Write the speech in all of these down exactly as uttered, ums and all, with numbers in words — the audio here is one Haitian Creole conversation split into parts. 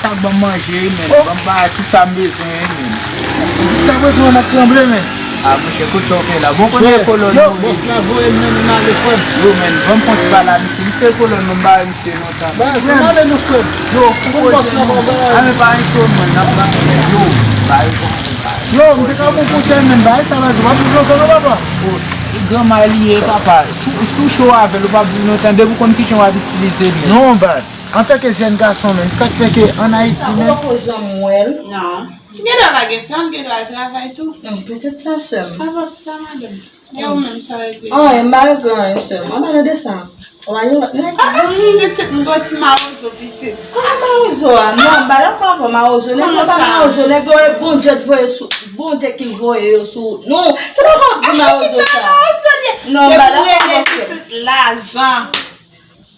sa k ban m manje, wi, men. Oh. Ban m bagay tout sa m bezwen, wi, men. Jiskaprezan, mwen ap tranble, men. Ah, monchè, kote w fè la? Bon, kote kolòn yo, nou bòs la voye m nan, nou ale, frè m. Yo, men, ban m fè yon ti pale a misye. Misye kolòn, nou bare misye lontan. Ba, se male nou, frè m. Yo, pou bòs la, ba, ba. Ah, men pa enkyete w, mwen, n ap pran yo. Ba, yo, yo, m te ka bon konsèy, men, ba, sa va, w ap viv lontan, non, papa? Oh, granma li ye, papa. Si w cho avè l, ou p ap viv lontan. Depi w konn kijan w ap itilize l, men. Non, ba. Antanke jèn gason, men, sa k fè ke ann Ayiti, men. Ou poko janm wè l? Non. Gen dwa pa gen tan, gen dwa al travay tou. Non, petèt sa, sè m. Pa pap sa, madanm. E ou menm, sa regle? Anyen, m pa regle anyen, sè m. An palan de sa, ou pa gen lòt nèg? Ah, ah, pitit, m gon ti mawozo, pitit. Kòman mawozo a? Non, m pa dakò avè w, mawozo. Nèg yo pa mawozo, nèg yo e Bondye k voye sou, Bondye ki voye yo sou nou. Ki bagay w ap di mawozo sa? Non, m pa dakò avè w, sè m. Pitit lajan.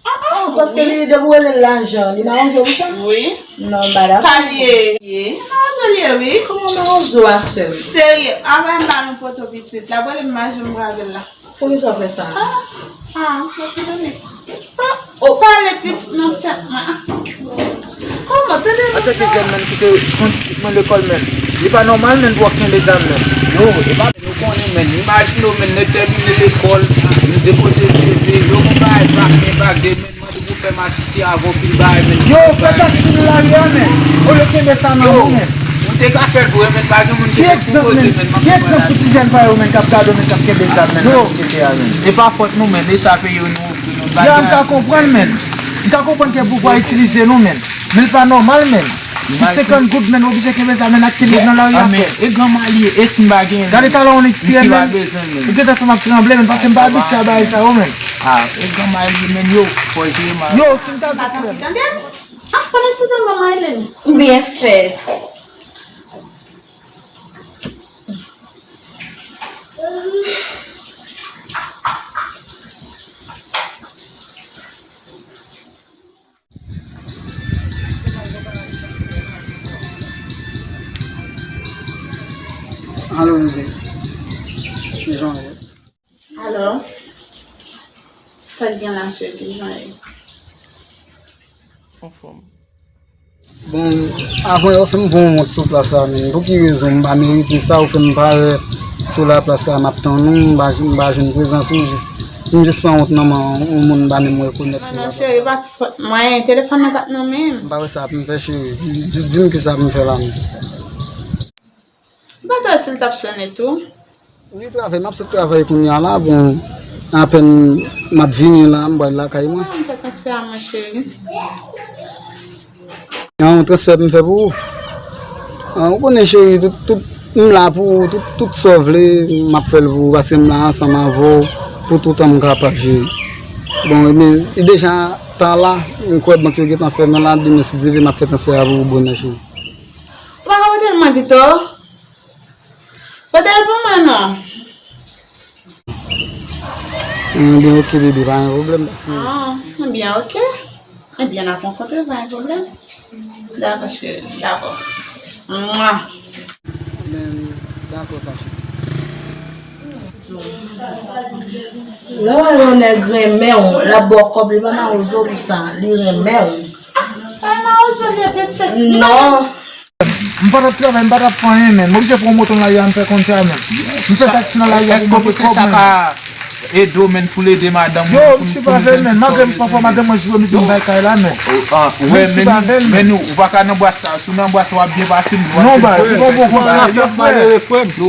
Ah, ah, paske li, depi w rele l lajan, li mawozo pou sa? Wi. Non, m pa dakò. Sa l ye? Li mawozo, li ye, wi. Kòman mawozo a, sè m? Serye, anvan m ba nou poto pitit la, premye m mache m brave l la. Poukisa w fè sa? Ah, ah, m ap sove. Ah, oh, pale pitit nan tèt mwen. Ah. Kòman, tande nou? Antanke jèn, menm, ki te konn disip mwen lekòl, menm, li pa nòmal, menm, pou w ap kenbe zam, menm. Yo, e pa, yo konnen, menm. Imajine w, menm, nou tèmine lekòl, nou depoze seve, yo gon bagay bak, men bak de, menm, mande pou fè matisi avè w, pil bagay, menm. Yo, fè taksi nan lari a, menm. Olye kenbe sa nan men w, menm. Nou te ka fè l vre, menm, pa gen moun ki te pwopoze, menm, m ap pran lari. Ki egzanp pou ti jèn pa yo, menm, k ap gade w, menm, k ap kenbe zam, menm, nan sosyete a, menm? E pa fòt nou, menm, e sa peyi yo nou. Ya, m ka konprann, men. M ka konprann ke pouvwa itilize nou, men. Men l pa nòmal, men. Pou senkant goud, men, w oblije kenbe sa, men, ak kenbe nan lari a, frè. E granma li ye, e si m pa genyen, gade talè w nik tire, men. Ou gentan fè m ap tranble, men, paske m pa abitye a bagay sa yo, men. Ah, e granma li ye, men, yo, fò jere mal. Yo, si m ta di frè m. Tande? Ah, pandan se tan, manman Helen. Byen fèt. Alo, bebe. Kijan w ye? Alò, sa k gen la, cheri? Kijan w ye? Anfòm. Bon, avan yo fè m pran wont sou plas la menm. Pou ki rezon m pa merite sa? Ou fè m parèt sou laplas la, m ap tann ou, m pa, m pa jwenn prezans ou, jis, m jis pran wont nan men yon moun m pa menm rekonèt sou laplas la. Non, non, cheri, pa t fòt mwen, telefòn nan pa t nan men m. M pa wè sa pou m fè, cheri. Di, di m kisa pou m fè la menm. M pa t wè si l t ap sone tou. Wi, travay, m ap sot travay kounye a la. Bon, apèn m ap vini la, m pral lakay mwen. Ah, m fè transfè a mwen, cheri. Yon transfè pou m fè pou ou? Ah, ou konnen, cheri, tout, tout, m la pou ou, tout, tout sa w vle, m ap fè l pou ou, paske m la ansanm avè w pou toutan m kapab, cheri. Bon, ebyen, li deja ta la, m kwè bank yo gentan fèmen la, demen si Dye vle, m ap fè transfè a pou ou bonè, cheri. Ou pa ka pote l mwen pito? Pote l pou mwen non. Ebyen, oke, bebe, pa gen pwoblèm, paske... Ah, ebyen, oke. Ebyen, n ap rankontre, pa gen pwoblèm. Dakò, cheri, dakò. Mwa. Ebyen, dakò, sa, cheri. Lè w wè yon nèg renmen w, l ap ba w kòb, li pa mawozo pou sa, li renmen w. Ah, sa e mawozo li ye, pitit? Non. M pa t ap travay, m pa t ap fè anyen, men. M oblije pran moto nan lari a, m fè konn sa, men. M fè taksi nan lari a pou m monte kòb, men. Ede w, menn, pou l ede madanm ou. Yo, m swiv avè l, menn. Malgre m pa fò, madanm mwen jwe, m di m bay kay la, menn. Ou wè, menn, ou pa ka nan bwat sa. Si w nan bwat, w ap byen pase, menn. Non, baz, ou pa bon konsa, yo, frè.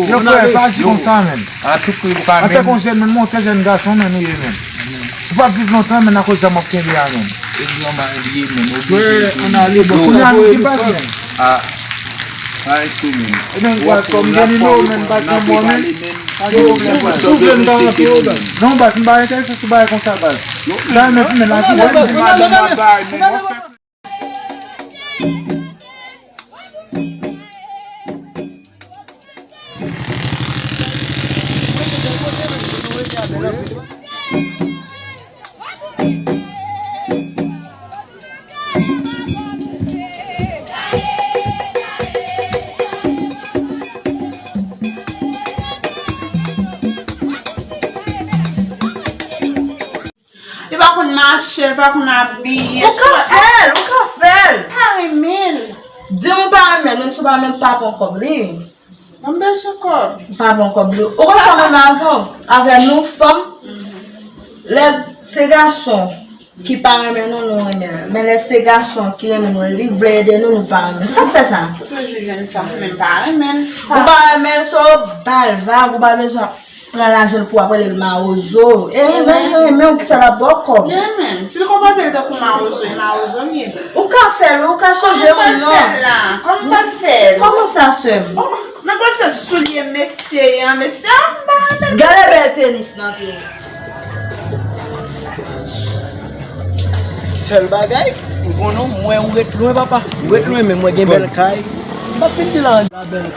Yo, frè, pa aji konsa, menn. Antanke yon jèn, menn, mwen yon trè jèn gason, menn, ou ye, menn. Ou p ap viv lontan, menn, akoz zam w ap kenbe a, menn. Frè, ann ale, bòs. Kounye a nou ki baz, menn. Ebyen, baz, kòm gen nimewo, menn, baz, nan mwen, menn. Yo, si w vle m ka rantre yo, baz. Non, baz, m pa enterese sou bagay konsa, baz. Sa, menn, menn, la, non, non, baz, non, non, non, non. Li pa konn mache, li pa konn abiye. Ou ka fè l, ou ka fè l. Pa renmen l. Di m ou pa renmen l, menn, si w pa renmen l, pa pran kòb li. Mwen bezwen kòb. Pa bon kòb li. Ou konn sa menm avè w? Avè nou fanm, lè se gason ki pa renmen nou, nou renmen l. Men lè se gason ki renmen nou, li vle ede nou, nou pa renmen l. Sa k fè sa? Ou toujou jwenn sa, mwen menm pa renmen l. Ou pa renmen l, so ba l vag, ou pa bezwen pran lajan l pou w ap rele l mawozo. E renmen l, renmen w ki fè l ap ba w kòb. Li renmen m. Si l konpòte l tankou mawozo, e mawozo m ye. Ou ka fè l, ou ka chanje moun non. Kòman m pral fè l la? Kòman m pral fè l? Kòman sa, sè m? Oh, men bon se soulye mesye an, mesye an, m pa renmen. Gade bèl tenis nan pye w. Sèl bagay, m konnen w, m wè ou ret lwen, papa. Ou ret lwen, men mwen gen bèl kay. M ap fin di la, la bèl.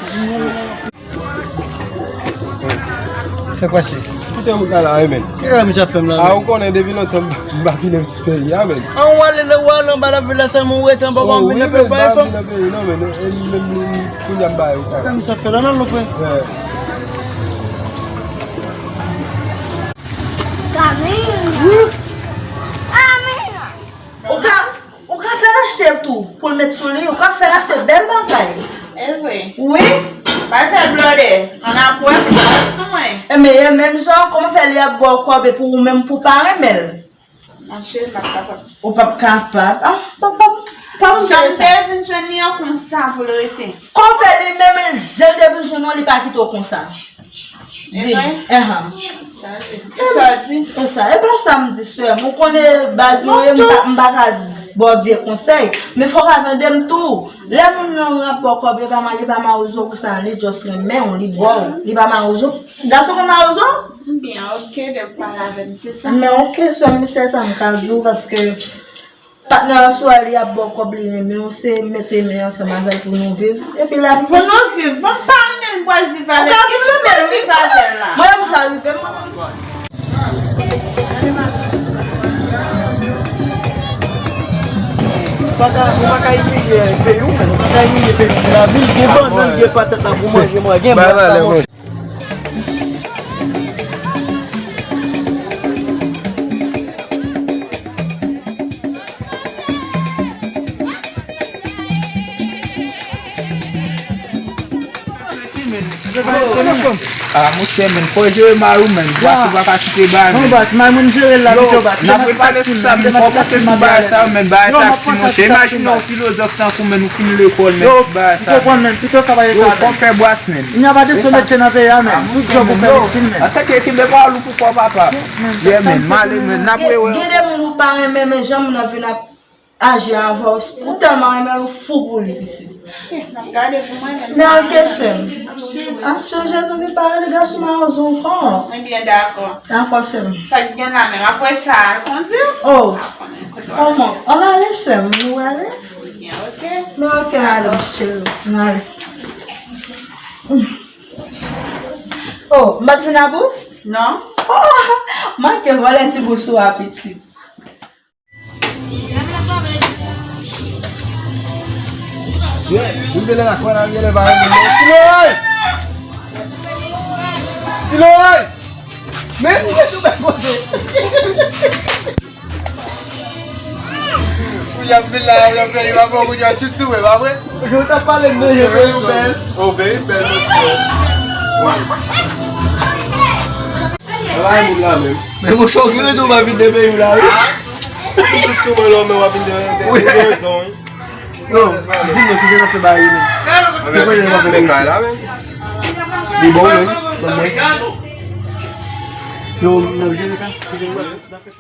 Fè pase. Kite wout la la wi, men. Ki sa misye ap fè m la? A, ou konnen depi lontan m pa vin nan ti peyi a, men. An, ou ale nan, ou ale anba nan vil la, sèlman ou rete anba, ou pa vin nan peyi, ou pa fè. Non, men, e, menm li, li, kounye a m ba yo. Ki sa misye ap fè la, nan, non, frè? Ou ka, ou ka fè l achte tou, pou l met sou li, ou ka fè l achte bèl bagay. E vre. Wi. Pa fè blòdè. Ann ap wè, pou l sou mwen. E men, e menm jan, kòman fè li ap ba w kòb epi ou menm pou w pa renmen l? Monchè, m p ap kapab. Ou p ap kapab? Ah, pa, pa, pa. Jan m te vin jwenn li an konsa pou l rete. Kòman fè li menm, jan l te vin jwenn ou, li pa kite w konsa? Di m. Enhan. Chaje. Kisa w di? E sa, e pa sa m di, sè m. Ou konnen baz mwen ye, m pa, m pa ka ba w vye konsèy. Men fò w ka tande m tou. Lè moun nan ap ba w kòb, e pa mal, e pa mawozo pou sa, li just renmen w, li ba w. Li pa mawozo. Gason konn mawozo? M byen, oke, lè w pale avè m, se sa. Men oke, sè m, se sa m ka di w, paske Patnè an sou a, li ap ba w kòb, li renmen w, se mete men ansanm avè l pou nou viv. Epi lavi. Pou nou viv. Bon, m pa renmen l, m pral viv avè l. Ki jan m pral viv avè l la? Mwen menm sa rive m. Ou pa ka, ou pa ka imilye peyi w, men. Ou pa ka imilye peyi w. Lavil gen bannann, gen patat la pou manje, mwen gen bwat la, monchè. Ah, monchè, men, fò w jere mari w, men. Bwa, si w pa ka kite bagay, men. Non, bas, mari mwen jere l la, pito, bas. N ap repale sou sa, men, fò w panse sou bagay sa yo, men, bagay taksi, monchè. Imajine yon filozòf tankou, men, ou fin lekòl, men, ti bagay sa. Yo, ou konprann, men, pito sa pa ye sa, men. Yo, fò w fè bwas, men. N ap achte sou metye nan peyi a, men. Tout djòb ou fè isit, men. Antanke kenbe pawòl ou pou kò w, papa. Yeah, men, m ale, men, n ap rewè. Gen de moun ou pa renmen, men jan moun nan vin ap aji avè w, ou tèlman renmen l, ou fou pou li, pitit. Eh, m ap gade pou mwen menm. Men ok, sè m. Ap swiv. Ap chanje, nou vin pale de gason mawozo ankò. Ebyen, dakò. Dakò, sè m. Sa k gen la menm? Apre sa, al kondi? Oh. Kòman? Ann ale, sè m, nou ale? Ebyen, ok. Men ok, madanm cheri, ann ale. Oh, m pa t vin a bous? Non. Oh, manke vòlè ti bous ou a, pitit. Ye, ou te lè lakòl la, genlè pa renmen non. Ti Loray! Ti Loray! Men ou te tou bèl kote. Ou y ap vin la, y ap fè, y ap fè, ou y ap chip sou mwen, pa vre? Yo t ap pale m de je peyi w bèl. Oh, peyi m bèl, mesye. Wi. Travay moun la menm. Men monchè, ou gen rezon w pa vin nan peyi w la, wi. Ou sou mwen la, men w ap vin de, de, de rezon, wi. Non, di mwen, ki jan n ap fè bagay yo menm? Ki jan n ap fè bagay la menm? Li bon, wi. Ban mwen. Yo, n ap jere sa. Ki jan n ap fè?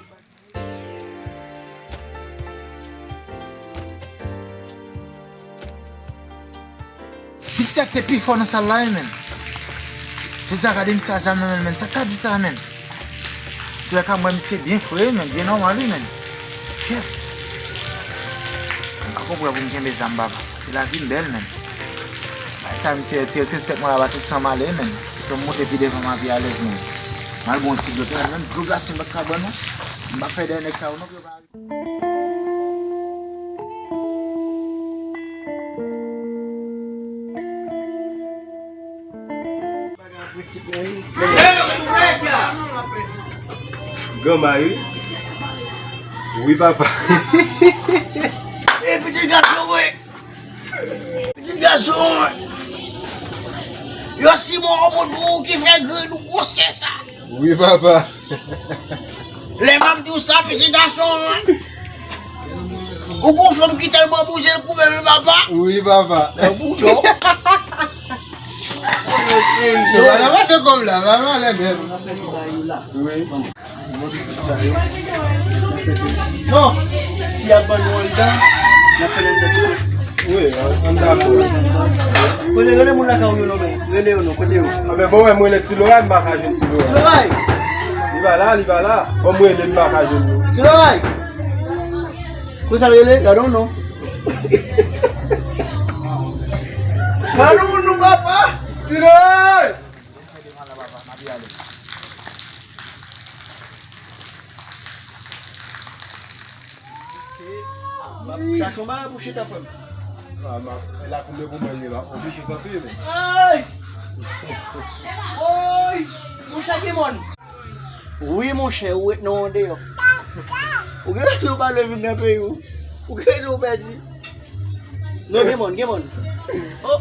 Pitit sa k te pi fò nan sal la, wi, menn. Jodi a, gade misye a zam nan men l, menn. Sa k ka di sa, menn? Antouka, m wè misye byen fre, menn, byen nòmal, wi, menn. Kèt. M pa konprann pou m kenbe zam, papa. Se lavi m bèl, menn. Bay sa, misye retire ti swèt mwen la, ba tout san m ale, menn. Pou m monte pi devan, m a pi alèz, menn. M al bwè yon ti dlo, menn. Menm dlo glase, m pa t ka bwè, non. M pa fè dèyè nèg sa yo, non, pou yo pa Granma, wi. Wi, papa. E pitit gason, wi. Pitit gason, yo Simon Obodmo ki fè grenn ou gwosè sa. Wi, papa. Lè m ap di w sa, pitit gason, ou gon fanm ki tèlman bouze l koube men papa. Wi, papa. Nan boudon. Yo, pa nan pase kòb la, pa nan lè menm. Wi. Non, si y ap ban nou anndan, n ap fè l anndan tou. Wi, an, anndan tou. Kote, rele moun lakay ou yo non, men. Rele yo non, kote yo? A, men bon, wè, mwen, rele Ti Loray, m pa ka jwenn Ti Loray. Ti Loray? Li pa la, li pa la. Bon, mwen, rele, m pa ka jwenn li. Ti Loray! Konsa l rele? Gade yon non. Gade yon non, papa! Ti Loray! Desann devan la, papa, m ap ale. M ap chache yon bagay pou chita, frè m. A, m ap, la kounye pou mwen, m ap oblije kanpe, men. Ay! Oy! Monchè, gen mòn. Wi, monchè, ou ret nan yon deyò. Ou gen rezon w pa vle vin nan peyi w. Ou gen rezon w pèdi. Non, gen mòn, gen mòn. Oh,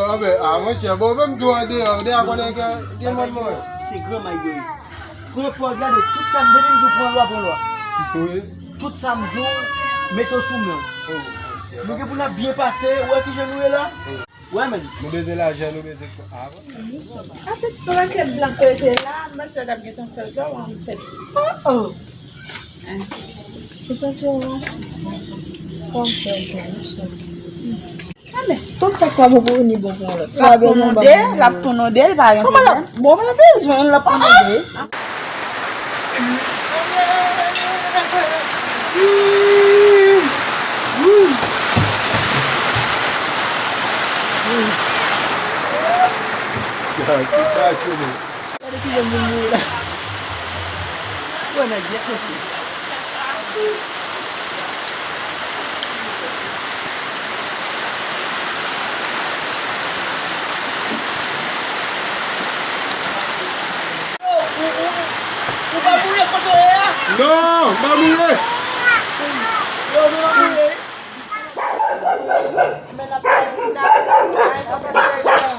a, men, a, monchè, bon, menm tou an deyò, ou deja konnen ke gen mòn, mwen. Se gran may yo ye. Pran pòz, gade, tout sa m, depi m di w pran lwa, pran lwa. Wi. Tout sa m di w, mete w sou men w. Nou gen pou n ap byen pase, ou wè ki jan nou ye la? Wè, menn. Nou bezwen lajan, nou bezwen kò avan. A, pitit, w wè kèt blan k rete la, m panse yo t ap gentan fè l, gade w an tèt. Oh, oh. Hein. Ou panse w wè? Kòm fè w fè, monchè. A, men, tout sa k pa bon pou youn, li bon pou yon lòt. L ap tononde, l ap tononde, l pa gen pwoblèm. Kòman l ap, bon, pa bezwen, l ap tononde. Gade ki jan moun mouri la. Wè nèg nèt mesye. Ou, ou, ou, ou pa mouri kote w ye a? Non, m pa mouri. Yo, nou pa mouri. Men n ap fè distans, n ap fè distans.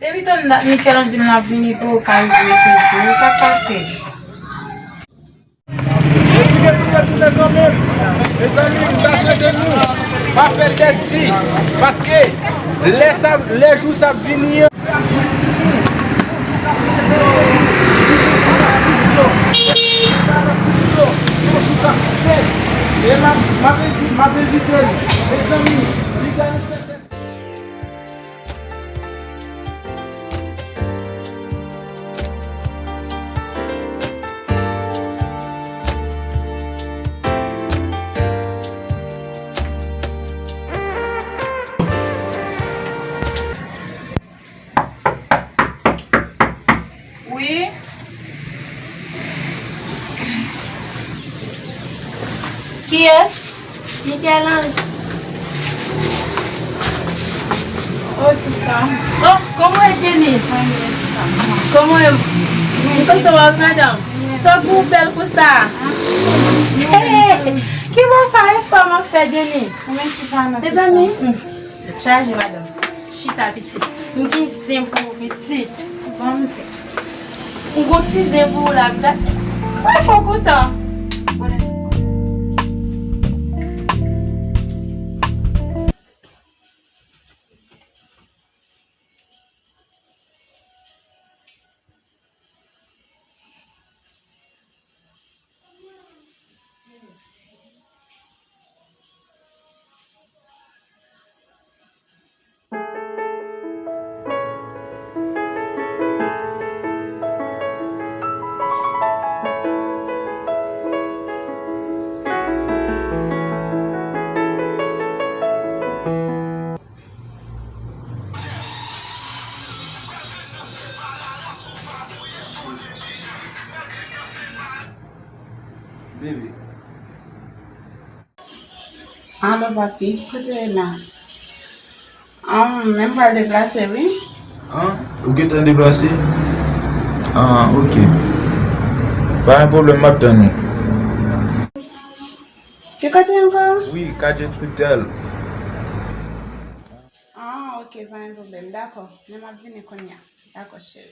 Depi tann dat Michel an di m l ap vini pou yo ka rive toujou. Sa k pase? Mezanmi, m ta swete nou pa fè tèt di, paske lè sa, lè jou sa ap vini an, e m ap, m ap envi-, m ap envite nou, mezanmi, li ka fè tèt. Yes, Michel-Ange. Oh, sista. Oh, kòman w ye, Jenny? Mwen byen, sista. Kòman w ye? M kontan wè w, madanm. Sa w bèl konsa? Ki bò sa, e fò m ap fè, Jenny? Mezanmi, tèt chaje, madanm. Chita, pitit. M gen zen pou ou, pitit. Ban m zen. M gon ti zen pou ou la, pitit. Mwen fè w kontan. Bebe. Alo, papi, kote w ye la? An, men m pral deplase, wi. An, ou gentan deplase? An, ok. Pa gen pwoblèm, m ap tann ou. Ki kote ankò? Wi, katye Springdale. An, ok, pa gen pwoblèm. Dakò, men m ap vini kounye a. Dakò, cheri.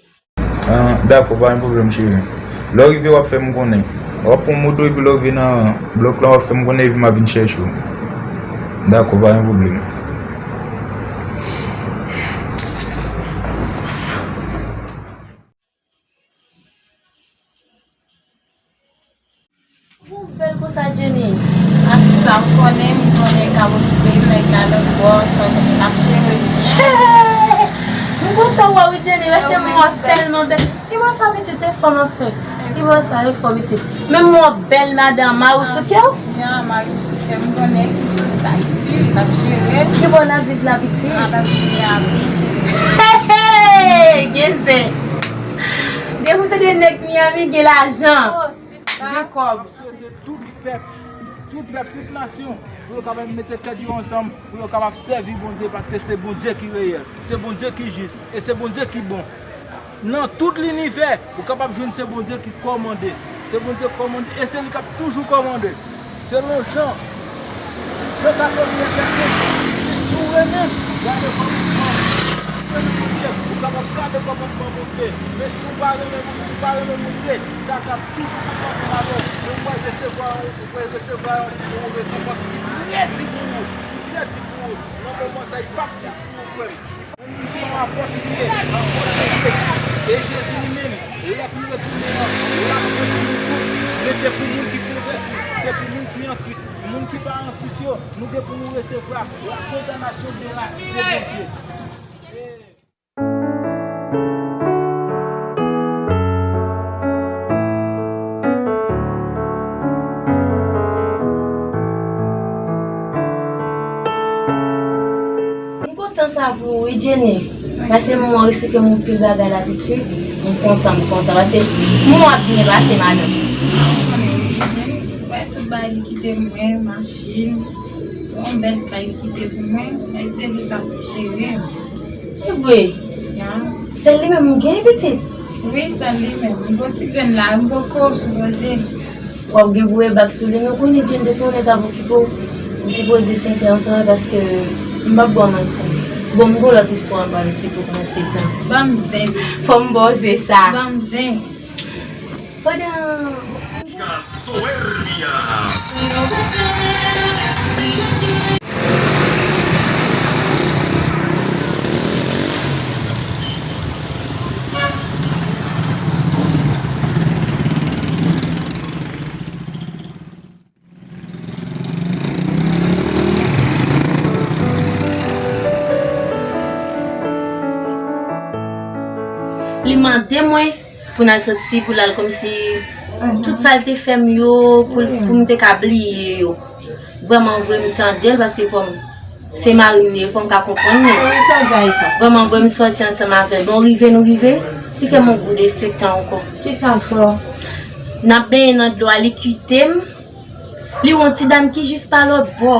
Ah, dakò, pa gen pwoblèm, cheri. Lè w rive, w ap fè m konnen. W ap pran moto epi lè w rive nan blòk la, w ap fè m konnen epi m ap vin chèche w. Dakò, pa gen pwoblèm. Ou bèl konsa, Jenny. A sista, m konnen, m konnen ka okipe, nèg la lòt bò, sa w konnen n ap jere l byen. M kontan wè w wi, Jenny, paske mwen tèlman bèl. Ki bò sa, pitit, e fò m ap fè? Ki bò sa, e fò, pitit? Men mwen bèl, madanm, mari w sou kè w? Ya, mari w sou kè m, konnen ki sou leta isi, n ap jere. Ki bò n ap viv la, pitit? N ap viv Miami, jere. Hey, hey, gen zen. Depi w tande nèg Miami, gen lajan. Gen kòb. Swete tout pèp, tout pèp, tout nasyon, pou yo kapab mete tèt yo ansanm, pou yo kapab sèvi Bondye, paske se Bondye ki reyèl, se Bondye ki jis, e se Bondye ki bon. Nan tout linivè, ou kapab jwenn se Bondye ki kòmande. Se Bondye k kòmande, e se li k ap toujou kòmande. Selon Jan, Jan katòz, vèsè kenz, li di, si w renmen m, gade kòmandman m. Si w renmen Bondye, ou kapab gade kòmandman Bondye. Men si w pa renmen Bondye, si w pa renmen Bondye, sa k ap toujou viv ansanm avè w. Men w pral resevwa yon, w pral resevwa yon, yon rekonpans ki trè di pou ou, ki trè di pou ou. Nan moman sa, li p ap jis pou ou, frè m. Moun sou yon apòt li ye, apòt de Jezi. E Jezi li menm, lè pou retounen an, l ap pran pou nou tout. Men se pou moun ki konvèti, se pou moun ki an Kris. Moun ki pa an Kris yo, nou gen pou nou resevwa la kondanasyon de la, de Bondye. M kontan sa pou ou, wi, Jenny. Paske mwen, ou eksplike m anpil bagay la, pitit. M kontan, m kontan. Paske mwen ap byen pase, madanm. Ou konnen, wi, Jenny. Wè, tout bagay li kite mwen, machin. Yon bèl kay li kite pou mwen. Mwen di li p ap jere m. Se vre? Ya. Sèl li menm ou genyen, pitit? Wi, sèl li menm. M gon ti grenn la, m poko poze. W ap gen pou rebak sou li. Nou konnen Jenny depi yon lè t ap okipe w. Ou sipoze sensè ansanm paske m p ap ba w manti. Bon, m gon lòt istwa m pral eksplike w pandan se tan. Ban m zen. Fò m ba w zen sa. Ban m zen. Pandan Li mande mwen pou n al soti, pou l al kòmsi tout sa l te fè m yo, pou, pou m te ka bliye yo. Vrèman vre, m tande l, paske fò m, se mari m li ye, fò m ka konprann li. Vrèman vre, m sòti ansanm avè l. Bon, rive nou rive, li fè m yon gwo derespektan ankò. Kisa l fè w? N ap benyen nan dlo a, li kite m. Li wè yon ti dam ki jis pa lòt bò.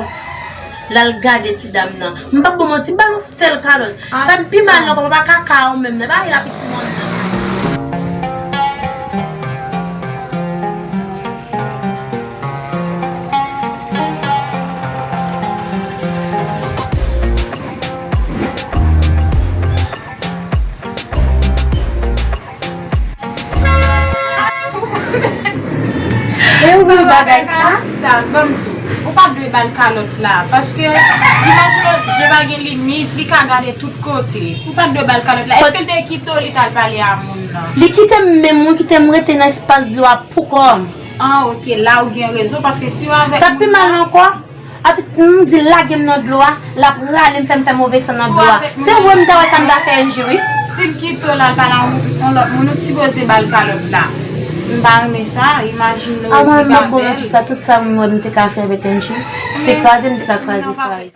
L al gade ti dam nan. M p ap ba w manti, m ba l yon sèl kalòt. Sa k pi mal nan kò, pa kaka ou menm nan. Ba l apeti mòn nan. E ou gen bagay sa? Sista, ban m di w, ou pa t dwe ba l kalòt la. Paske, imaj ou je pa gen limit, li ka gade tout kote. Ou pa t dwe ba l kalòt la. Èske l te kite w, li t al pale a moun nan? Li kite m menm, mwen kite m rete nan espas dlo a pou kò m. Ah, ok, la ou gen rezon, paske si w avèk moun nan. Sa pi mal ankò, a tout, m di l lage m nan dlo a, l ap rale m, fè m fè move san nan dlo a. Se wè m ta wè sa m ta fè Angie wi. Si l kite w la, l pale a yon, yon lòt moun, ou sipoze ba l kalòt la. M pa renmen sa, imajine w. A mwen, m p ap ba w manti, sa, tout sa m wè m te ka fè avèk Angie, se kraze m te ka kraze fwaye.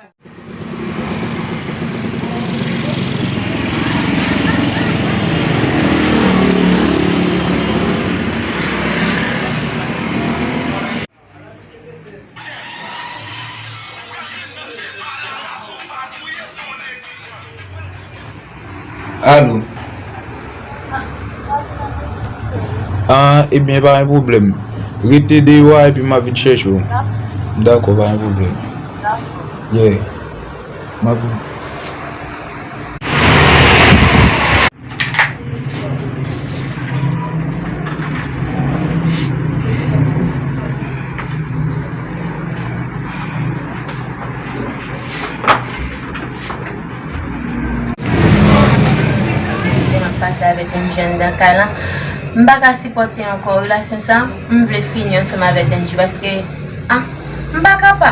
Alo. Ah, ebyen, pa gen pwoblèm. Rete deyò a epi m a vin chèche w. Dakò, pa gen pwoblèm. Yeah. M a vin. Se m ap pase avèk yon jèn nan kay la. M pa ka sipòte ankò relasyon sa. M vle fini ansanm avèk Angie paske, ah, m pa ka pa.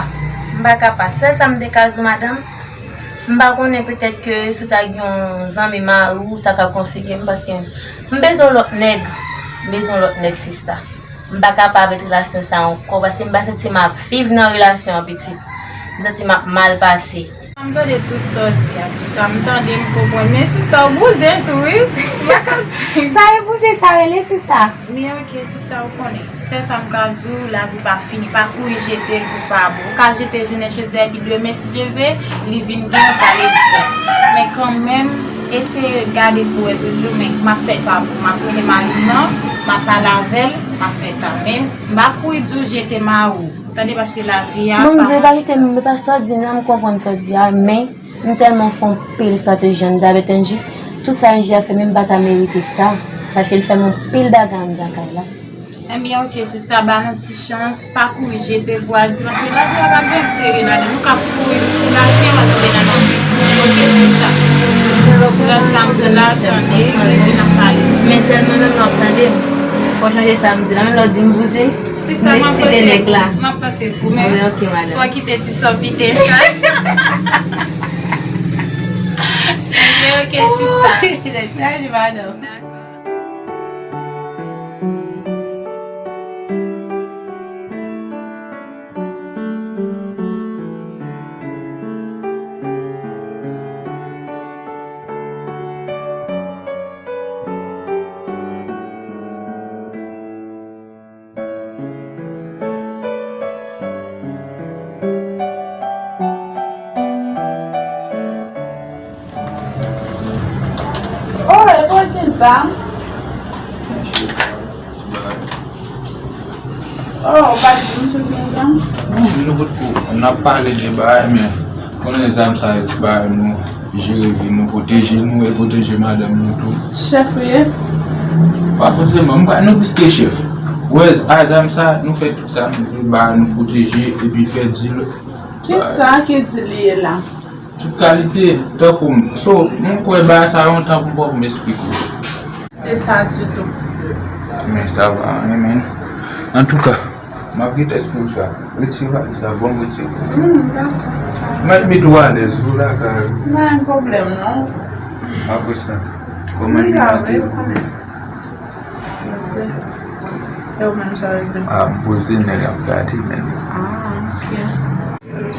M pa ka pa. Sèl sa m te ka di w, madanm, m pa konnen, petèt ke si w ta gen yon zanmi mari w, w ta ka konseye m, paske m bezwen lòt nèg. M bezwen lòt nèg, sista. M pa ka pa avèk relasyon sa ankò, paske m pa santi m ap viv nan relasyon an, pitit. M santi m ap mal pase. M tande tout sa w di a, sista. M tande, m konprann. Men sista, w bouzen tou, wi. M pa ka di. Sa e bouzen, sa rele, sista. Men ok, sista, ou konnen. Sèl sa m ka di w, lavi pa fini. Pa kouri jete l pou pa bon. Ou ka jete l jounen jodi a, epi demen, si Dye ve, li vin gen yon pale di bon. Men kanmenm, eseye gade pou wè toujou, men m ap fè sa pou w. M ap rele mari m nan, m ap pale avè l, m ap fè sa. Men, m pa kouri di w jete mari w. Tande, paske lavi a pa konn sa. Bon, m di pa jete m, men pa sa w di nan, m konprann sa w di a, men m tèlman fè anpil estrateji anndan avèk Angie. Tout sa Angie ap fè, men m pa ta merite sa. Paske l fè m anpil bagay anndan kay la. Ebyen, ok, sista, ba nou ti chans, pa kouri jete l pou al di, paske lavi a pa gen sere ladan l. Nou ka kouri pou lavi a, pa tonbe nan lanmè. Ok, sista. Lòt sa m di la, tande, epi n ap pale. Men sèlman menm lè w ap tande m. Fò w chanje sa m di la. Menm lè w di m bouzen, m deside nèg la. M ap panse pou men. Wi, ok, madanm. Fò w kite ti sòpite sa. Ebyen, ok, sista. Tèt chaje, madanm. Dakò. Oh, e pou ki sa? Oh, ou pa t di m sou gen zam? Non, nou potko, n ap pale de bagay, men konnen zam sa yo, ti bagay nou jere vi nou, pwoteje nou e pwoteje madanm nou tou. Chèf ou ye? Pa fòseman, m pa, nou plis ke chèf. Wè, a zam sa, nou fè tout sa nou vle, bagay nou pwoteje, epi fè dil. Kisa ki dil li ye la? Tout kalite, tankou m. So, m kwè bagay sa yon tan pou m pran pou m esplike w. Se sa ditou. Men sa va, hein, men. Antouka, m ap gen tès pou sa. Retire valiz la, bon, retire. Hmm, dakò. M ap mete w alèz, ou lakay. Pa gen pwoblèm, non. Apre sa, kòman li mete? Poze. E ou menm sa w regle? Ah, m poze, nèg ap gade, men. Ah, ok.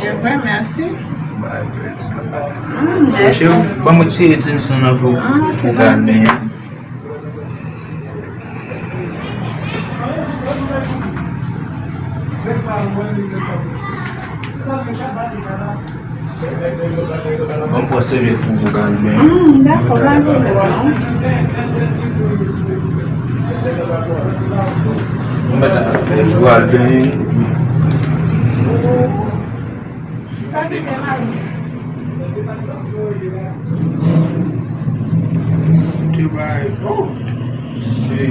Ebyen, mèsi. Bay, bay, ti bagay. Mm, mèsi. Cheri, ban mwen tire tensyon nan pou, ah, ok, pou kalme. Dakò. Ban m pran sèvyèt pou m pou Kalben. Hmm, dakò, pa gen pwoblèm non. Mwen mèt la, pou Kalben. Te bay, oh, se